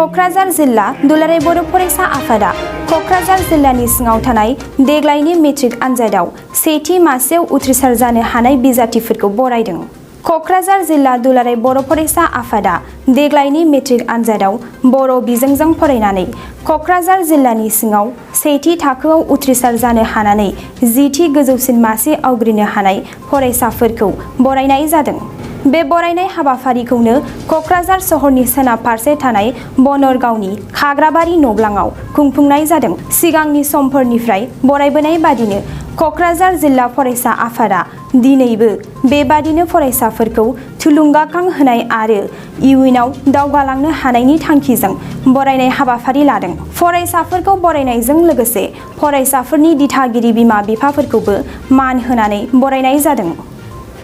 क'क्राझार जिल्ला दुलाराय बर' फरायसा आफादा क'क्राझार जिल्लानि सिङाव थानाय देग्लायनि मेट्रिक आनजादाव सेथि मासियाव उथ्रिसार जानो हानाय बिजाथिफोरखौ बरायदों। क'क्राझार जिल्ला दुलाराय बर' फरायसा आफादा देग्लायनि मेट्रिक आनजादाव बर' बिजोंजों फरायनानै क'क्राझार जिल्लानि सिङाव सेथि थाखोआव उथ्रिसार जानो हानानै जिथि गोजौसिन मासि आवग्रिनो हानाय फरायसाफोरखौ बरायनाय जादों। बे बरायनाय हाबाफारिखौनो क'क्राझार सहरनि सोनाब फारसे थानाय बनरगावनि खाग्राबारि न'ब्लाङाव खुंफुंनाय जादों। सिगांनि समफोरनिफ्राय बरायबोनाय बादिनो क'क्राझार जिल्ला फरायसा आफादा दिनैबो बेबादिनो फरायसाफोरखौ थुलुंगाखां होनाय आरो इयुनाव दावगालांनो हानायनि थांखिजों बरायनाय हाबाफारि लादों। फरायसाफोरखौ बरायनायजों लोगोसे फरायसाफोरनि दिथागिरि बिमा बिफाफोरखौबो मान होनानै बरायनाय जादों।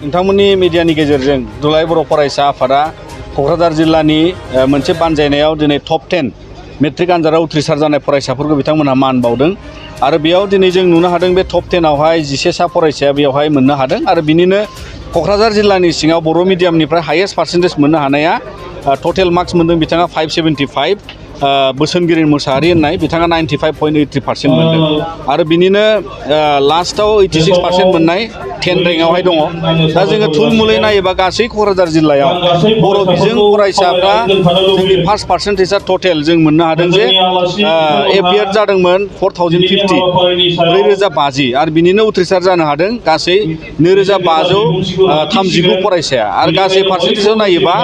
नोंथांमोननि मिडियानि गेजेरजों दुलाराय बर' फरायसा आफादा क'क्राझार जिल्लानि मोनसे बानजायनायाव दिनै टप 10 मेट्रिक आनजादाव उथ्रिसार जानाय फरायसाफोरखौ बिथांमोनहा मान बावदों आरो बेयाव दिनै जों नुनो हादों बे टप 10 आवहाय 11 सा फरायसाया बेयावहाय मोननो हादों आरो बिनिनो क'क्राझार जिल्लानि सिङाव बर' मिडियामनिफ्राय हाइएस्ट पार्सेन्टेज मोननो हानाया टटेल मार्क्स मोनदों बिथाङा 575 बोसोनगिरि मुसाहारि होननाय बिथाङा 95.83% मोनदों आरो बिनिनो लास्टआव 86% मोननाय 10 रेंकआवहाय दङ। दा जोङो थुलमुलै नायोबा गासै क'क्राझार जिल्लायाव बर' बिजों फरायसाफ्रा जोंनि फार्स्ट पार्सेन्टेजआ टटेल जों मोननो हादों जे एपियार जादोंमोन 4050 आरो बिनिनो उथ्रिसार जानो हादों गासै 2539 फरायसाया आरो गासै पार्सेन्टेजआव नायोबा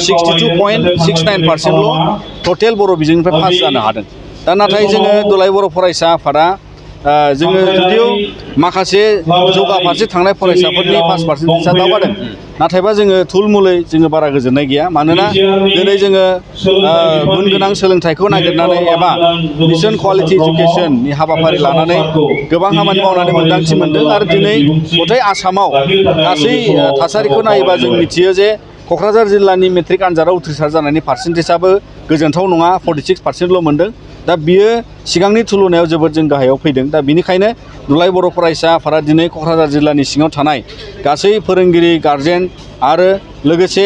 62.69%ल' टटेल बर' बिजोंनिफ्राय पास जानो हादों। दा नाथाय जोङो दुलाराय बर' फरायसा आफादा जोङो जुदिও माखासे जौगा फारसे थांनाय फरायसाफोरनि पास पार्सेन्टेजआ दावगादों नाथायबा जोङो थुलमुलै जोङो बारा गोजोननाय गैया मानोना दिनै जोङो गुन गोनां सोलोंथाइखौ नागिरनानै एबा मिशन क्वालिटी एजुकेशननि हाबाफारि लानानै गोबां खामानि मावनानै मोन्दांथि मोनदों आरो दिनै गथाय आसामाव गासै थासारिखौ नायोबा जों मिथियो जे क'क्राझार जिल्लानि मेट्रिक आनजादाव उथ्रिसार जानायनि पार्सेन्टेजआबो गोजोनथाव नङा 46%ल' मोनदों। दा बियो सिगांनि तुलनायाव जोबोद जों गाहायाव फैदों। दा बिनिखायनो दुलाराय बर' फरायसा आफादा दिनै क'क्राझार जिल्लानि सिङाव थानाय गासै फोरोंगिरि गार्जेन आरो लोगोसे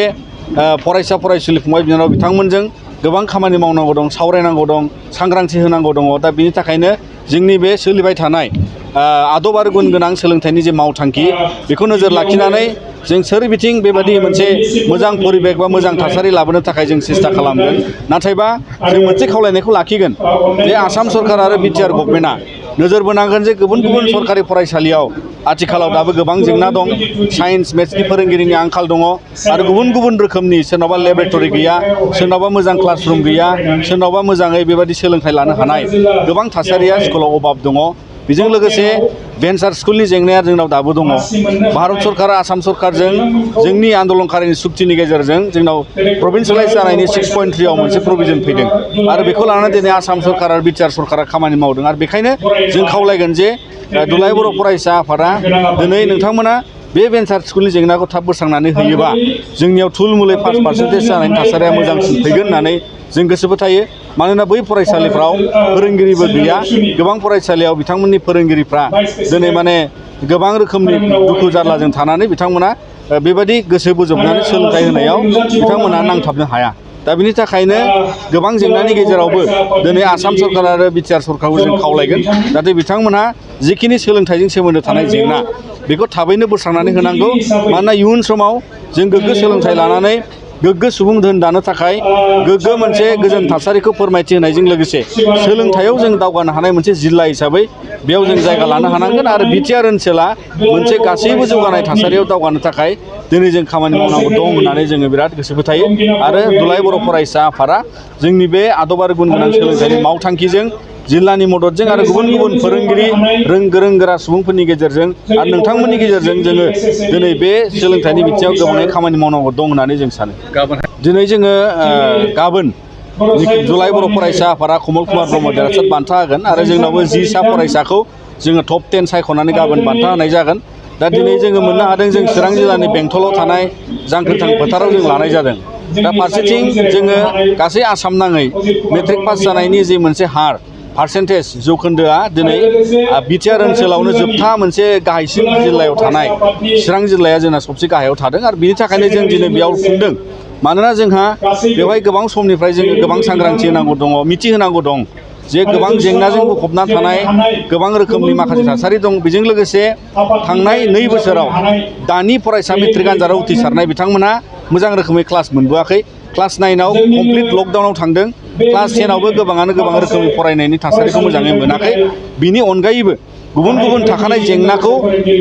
फरायसा फरायसुलि फंबाय बिनानाव बिथांमोनजों गोबां खामानि मावनांगौ दं, सावरायनांगौ दं, सांग्रांथि होनांगौ दङ। दा बिनि थाखायनो जोंनि बे सोलिबाय थानाय आदब आरो गुन गोनां सोलोंथाइनि जे मावथांखि बेखौ नोजोर लाखिनानै जों सोरबिथिं बेबायदि मोनसे मोजां परिबेक बा मोजां थासारि लाबोनो थाखाय जों सेस्था खालामगोन। नाथायबा जों मोनसे खावलायनायखौ लाखिगोन जे आसाम सरकार आरो बिटिआर गभर्नमेन्टआ नोजोर बोनांगोन जे गुबुन गुबुन सरकारि फरायसालियाव आथिखालाव दाबो गोबां जेंना दं। साइन्स मेथ्सनि फोरोंगिरिनि आंखाल दङ आरो गुबुन गुबुन रोखोमनि सोरनावबा लेबरेटरि गैया, सोरनावबा मोजां क्लासरुम गैया, सोरनावबा मोजाङै बेबायदि सोलोंथाइ लानो हानाय गोबां थासारिया स्कुलाव अभाब दङ। बेजों लोगोसे भेन्सार स्कुलनि जेंनाया जोंनाव दाबो दङ। भारत सरकारा आसाम सरकारजों जोंनि आन्दलनकारिनि सुक्तिनि गेजेरजों जोंनाव प्रभिन्सियेलाइज जानायनि 6.3 आव मोनसे प्रभिजन फैदों आरो बेखौ लानानै दिनै आसाम सरकार आरो बिटिआर सरकारा खामानि मावदों आरो बेखायनो जों खावलायगोन जे दुलाराय बर' फरायसा आफादा दिनै नोंथांमोना बे भेन्सार स्कुलनि जेंनाखौ थाब बोस्रांनानै होयोबा जोंनियाव थुलमुलै पास पार्सेन्टेज जानायनि थासारिया मोजांसिन फैगोन होननानै जों गोसोबो थायो। मानोना बै फरायसालिफ्राव फोरोंगिरिबो गैया। गोबां फरायसालियाव बिथांमोननि फोरोंगिरिफ्रा दिनै माने गोबां रोखोमनि दुखु जारलाजों थानानै बिथांमोना बेबायदि गोसो बोजबनानै सोलोंथाइ होनायाव बिथांमोना नांथाबनो हाया। दा बिनि थाखायनो गोबां जेंनानि गेजेरावबो दिनै आसाम सरकार आरो बिटिआर सरकारखौ जों खावलायगोन जाहाथे बिथांमोनहा जिखिनि सोलोंथाइजों सोमोन्दो थानाय जेंना बेखौ थाबैनो बोस्रांनानै होनांगौ। मानोना इयुन समाव जों गोग्गो सोलोंथाइ लानानै गोग्गो सुबुं धोन दानो थाखाय गोग्गो मोनसे गोजोन थासारिखौ फोरमायथि होनायजों लोगोसे सोलोंथाइयाव जों दावगानो हानाय मोनसे जिल्ला हिसाबै बेयाव जों जायगा लानो हानांगोन आरो बिटिआर ओनसोला मोनसे गासैबो जौगानाय थासारियाव दावगानो थाखाय दिनै जों खामानि मावनांगौ दं होननानै जोङो बिराद गोसो फोथायो आरो दुलाराय बर' फरायसा आफादा जोंनि बे आदब आरो गुन गोनां सोलोंथाइनि मावथांखिजों जिल्लानि मददजों आरो गुबुन गुबुन फोरोंगिरि गोरों गोरा सुबुंफोरनि गेजेरजों आरो नोंथांमोननि गेजेरजों जोङो दिनै बे सोलोंथाइनि बिथिङाव गोबाङै खामानि मावनांगौ दं होननानै जों सानो। दिनै जोङो गाबोन दुलाराय बर' फरायसा आफादा कमल कुमार ब्रह्म देरहासार बान्था होगोन आरो जोंनावबो 10 सा फरायसाखौ जोङो टप 10 सायख'नानै गाबोन बान्था होनाय जागोन। दा दिनै जोङो मोननो हादों जों चिरां जिल्लानि बेंटलाव थानाय जांख्रिथां फोथाराव जों लानाय जादों। दा फारसेथिं जोङो गासै आसाम नाङै मेट्रिक पास जानायनि जे मोनसे हार पार्सेन्टेज जौखोन्दोआ दिनै बिटिआर ओनसोलावनो जोबथा मोनसे गाहायसिन जिल्लायाव थानाय चिरां जिल्लाया जोंना सबसे गाहायाव थादों आरो बिनि थाखायनो जों दिनै बेयाव खुंदों मानोना जोंहा बेवहाय गोबां समनिफ्राय जोङो गोबां सांग्रांथि होनांगौ दङ मिथिहोनांगौ दं जे गोबां जेंनाजों बुंफबना थानाय गोबां रोखोमनि माखासे थासारि दं बेजों लोगोसे थांनाय 2 बोसोराव दानि फरायसा मेट्रिक आनजादाव उथ्रिसारनाय बिथांमोनहा मोजां रोखोमै क्लास मोनबोआखै क्लास 9आव कमप्लिट लकडाउनाव थांदों क्लास 10आवबो गोबाङानो गोबां रोखोमनि फरायनायनि थासारिखौ मोजाङै मोनाखै बिनि अनगायैबो गुबुन गुबुन थाखानाय जेंनाखौ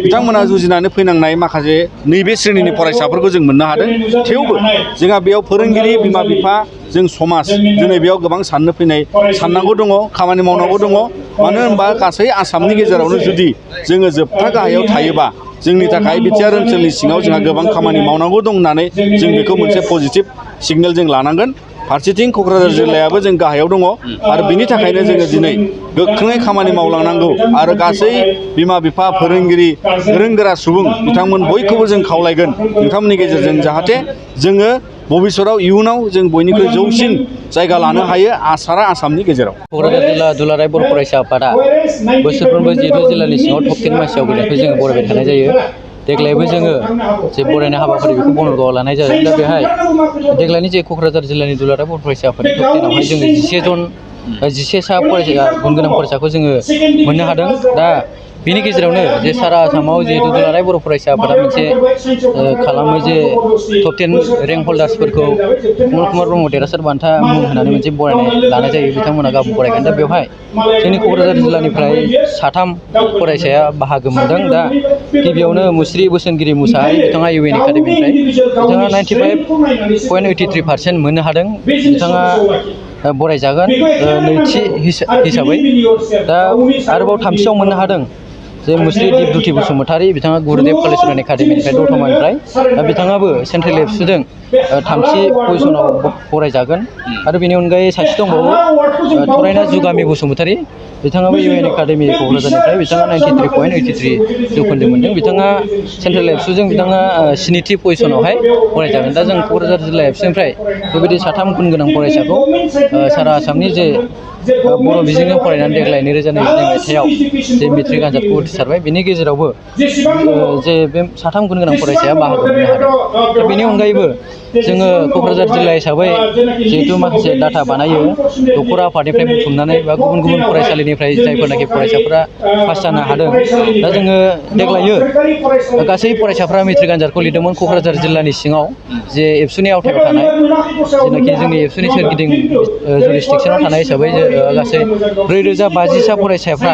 बिथांमोना जुजिनानै फैनांनाय माखासे नैबे श्रेणीनि फरायसाफोरखौ जों मोननो हादों थेवबो जोंहा बेयाव फोरोंगिरि बिमा बिफा जों समाज दिनै बेयाव गोबां साननांगौ दङ खामानि मावनांगौ दङ मानो होनबा गासै आसामनि गेजेरावनो जुदि जोङो जोबथा गाहायाव थायोबा जोंनि थाखाय बिटिआर ओनसोलनि सिङाव जोंहा गोबां खामानि मावनांगौ दं होननानै जों बेखौ मोनसे पजिटिभ सिगनेल जों लानांगोन फारसेथिं क'क्राझार जिल्लायाबो जों गाहायाव दङ आरो बिनि थाखायनो जोङो दिनै गोख्रोङै खामानि मावलांनांगौ आरो गासै बिमा बिफा फोरोंगिरि गोरों गोरा सुबुं बिथांमोन बयखौबो जों खावलायगोन नोंथांमोननि गेजेरजों जाहाथे जोङो भबिष्यताव इयुनाव जों बयनिख्रुइ जौसिन जायगा लानो हायो सारा आसामनि गेजेराव क'क्राझार जिल्ला दुलाराय बर' फरायसा आफादा बोसोरफ्रोमबो जिहेतु जिल्लानि सिङाव टप 10 मासियाव गोलैनायखौ जोङो बरायबाय थानाय जायो देग्लायबो जोङो जे बरायनाय हाबाफारि बेखौ बनरगावआव लानाय जादों दा बेहाय देग्लायनि जे क'क्राझार जिल्लानि दुलाराय बर' फरायसा आफादनि टप 10 आवहाय जोङो 11 सा फरायसा गुन गोनां फरायसाखौ जोङो मोननो हादों दा बिनि गेजेरावनो जे सारा आसामाव जिहेतु दुलाराय बर' फरायसा आफादा मोनसे खालामो जे टप 10 रेंक हल्डार्सफोरखौ कमल कुमार ब्रह्म देरहासार बान्था मुं होनानै मोनसे बरायनाय लानाय जायो बिथांमोना गाबोन बरायगोन दा बेवहाय जोंनि क'क्राझार जिल्लानिफ्राय 3 फरायसाया बाहागो मोनदों दा गिबियावनो मुस्रि बोसोनगिरि मुसाहारि बिथाङा UN एकाडेमिनिफ्राय बिथाङा 95.83% मोननो हादों बिथाङा बरायजागोन नैथि हिसाबै दा आरोबाव 3थियाव मोननो हादों जे मुस्रि दिपदुति बसुमतारी बिथाङा गुरुदेब कालिचरन एकाडेमिनिफ्राय दतमानिफ्राय दा बिथाङाबो सेन्ट्रेल एबसुजों 3थि पजिशनाव बरायजागोन आरो बेनि अनगायै सासे दंबावो थरायना जुगामि बसुमतारी बिथाङाबो UN एकाडेमि क'क्राझारनिफ्राय बिथाङा 93.83 जौखोन्दो मोनदों बिथाङा सेन्ट्रेल एबसुजों बिथाङा 7थि पजिशनावहाय बरायजागोन दा जों क'क्राझार जिल्ला एबसुनिफ्राय बेबायदि 3 गुन गोनां फरायसाखौ सारा आसामनि जे बर' बिजोंजों फरायनानै देग्लाय 2022 मायथाइयाव जे मेट्रिक आनजादखौ उथ्रिसारबाय बिनि गेजेरावबो जे बे 3 गुन गोनां फरायसाया बाहागो मोननो हादों दा बेनि अनगायैबो जोङो क'क्राझार जिल्ला हिसाबै जिहेतु माखासे डाटा बानायो दखरा आफादनिफ्राय बुथुमनानै बा गुबुन गुबुन फरायसालिनिफ्राय जायफोरनाखि फरायसाफोरा पास जानो हादों दा जोङो देग्लायो गासै फरायसाफ्रा मेट्रिक आनजादखौ लिरदोंमोन क'क्राझार जिल्लानि सिङाव जे एबसुनि आवथायाव थानाय जेनाखि जोंनि एबसुनि सोरगिदिं जुरिसडिक्सनाव थानाय हिसाबै गासै 4050 सा फरायसाफ्रा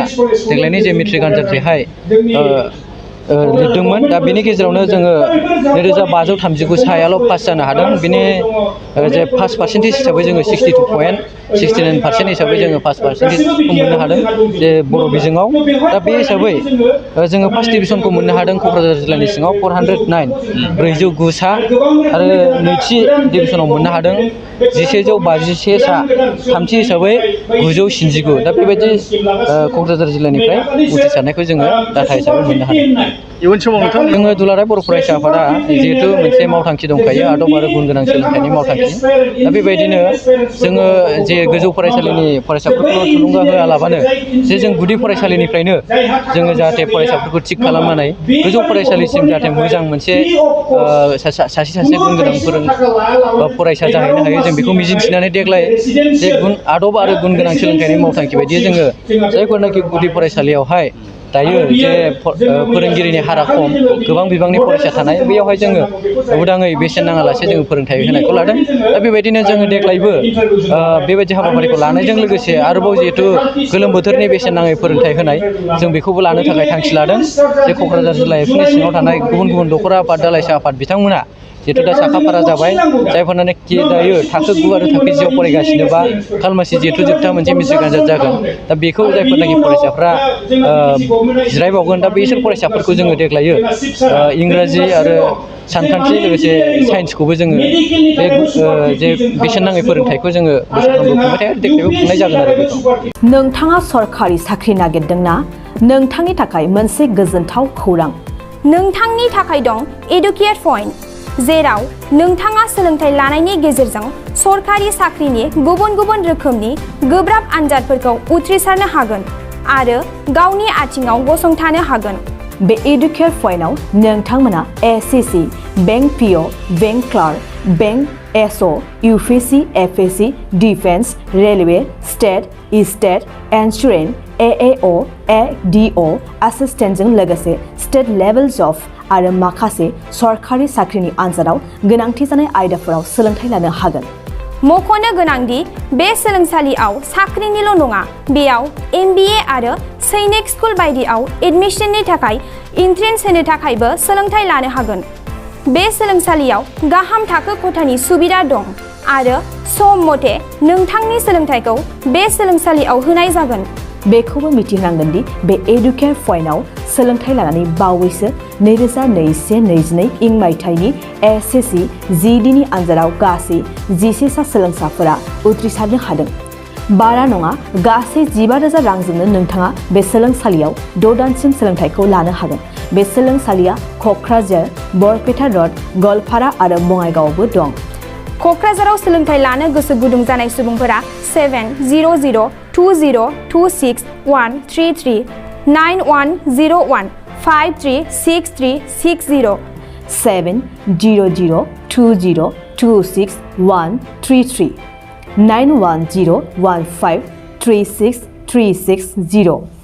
देग्लायनि जे मेट्रिक आनजाद बेहाय लिरदोंमोन दा बेनि गेजेरावनो जोङो 2539 सायाल' पास जानो हादों बिनि जे पास पार्सेन्टेज हिसाबै जोङो 62.69% हिसाबै जोङो पास पार्सेन्टेजखौ मोननो हादों जे बर' बिजोङाव दा बे हिसाबै जोङो फार्स्ट डिभिजनखौ मोननो हादों क'क्राझार जिल्लानि सिङाव 409 सा आरो नैथि डिभिजनाव मोननो हादों 1151 सा थामथि हिसाबै 969 दा बेबायदि क'क्राझार जिल्लानिफ्राय उथ्रिसारनायखौ जोङो डाटा हिसाबै मोननो हादों इयुन समाव जोङो दुलाराय बर' फरायसा आफादा जिहेतु मोनसे मावथांखि दंखायो आदब आरो गुन गोनां सोलोंथाइनि मावथांखि दा बेबायदिनो जोङो जे गोजौ फरायसालिनि फरायसाफोरखौ थुलुंगा होआलाबानो जे जों गुदि फरायसालिनिफ्रायनो जोङो जाहाथे फरायसाफोरखौ थिग खालामनानै गोजौ फरायसालिसिम जाहाथे मोजां मोनसे सासे गुन गोनां फरायसा जाहैनो हायो जों बेखौ मिजिंथिनानै देग्लाय जे आदब आरो गुन गोनां सोलोंथाइनि मावथांखि बायदियै जोङो जायफोरनाखि गुदि फरायसालियावहाय दायो जे फोरोंगिरिनि हारा खम गोबां बिबांनि फरायसा थानाय बेयावहाय जोङो उदाङै बेसेन नाङालासे जोङो फोरोंथाइ होनायखौ लादों दा बेबायदिनो जोङो देग्लायबो बेबायदि हाबाफारिखौ लानायजों लोगोसे आरोबाव जिहेतु गोलोम बोथोरनि बेसेन नाङै फोरोंथाइ होनाय जों बेखौबो लानो थाखाय थांखि लादों जे क'क्राझार जिल्ला एबसुनि सिङाव थानाय गुबुन गुबुन दखरा आफाद दालाइसा आफाद बिथांमोना जिहेतु दा साखाफारा जाबाय जायफोरनाखि दायो थाखो 9 आरो थाखो 10 आव फरायगासिनो बा खालमासि जिहेतु जोबथा मोनसे मेट्रिक आनजाद जागोन दा बेखौ जायफोरनाखि फरायसाफ्रा जिरायबावगोन दा बैसोर फरायसाफोरखौ जोङो देग्लायो इंराजि आरो सानखान्थि लोगोसे साइन्सखौबो जोङो बे जे बेसेन नाङै फोरोंथाइखौ जोङो बोसोरफ्रोमबो खुंबाय थायो देग्लायबो खुंनाय जागोन आरो बेखौ नोंथाङा सरखारि साख्रि नागिरदोंना नोंथांनि थाखाय मोनसे गोजोनथाव खौरां नोंथांनि थाखाय दं एडुकेट पइन्ट जेराव नोंथाङा सोलोंथाइ लानायनि गेजेरजों सरखारि साख्रिनि गुबुन गुबुन रोखोमनि गोब्राब आनजादफोरखौ उथ्रिसारनो हागोन आरो गावनि आथिङाव गसंथानो हागोन बे एडुकेट पइन्टआव नोंथांमोना SCC, bank PO, bank clerk, bank SO UPSC FSC defence railway state state insurance AAO ADO एसिस्टेन्टजों लोगोसे स्टेट लेभेल जब आरो माखासे सरकारि साख्रिनि आनजादाव गोनांथि जानाय आयदाफोराव सोलोंथाइ लानो हागोन। मख'नो गोनांदि बे सोलोंसालियाव साख्रिनिल' नङा, बेयाव MBA आरो सैनिक स्कुल बायदियाव एडमिशननि थाखाय एन्ट्रेन्स होनो थाखायबो सोलोंथाइ लानो हागोन। बे सोलोंसालियाव गाहाम थाखो खथानि सुबिदा दं आरो सम मथे नोंथांनि सोलोंथाइखौ बे सोलोंसालियाव होनाय जागोन। बेखौबो मिथिनांगोन दि बे एडुकेयार पइन्टआव सोलोंथाइ लानानै बावैसो 2021-22 इं मायथाइनि SSC GD नि आनजादाव गासै 11 सा सोलोंसाफोरा उथ्रिसारनो हादों। बारा नङा, गासै 15,000 रांजोंनो नोंथाङा बे सोलोंसालियाव 6 दानसिम सोलोंथाइखौ लानो हागोन। बे सोलोंसालिया क'क्राझार, बरपेटा रड, गवालपारा आरो बङाइगावआवबो दं। क'क्राझाराव सोलोंथाइ लानो गोसो गुदुं जानाय सुबुंफोरा 700-226-133 9101 536360 700-226-133 9101 536360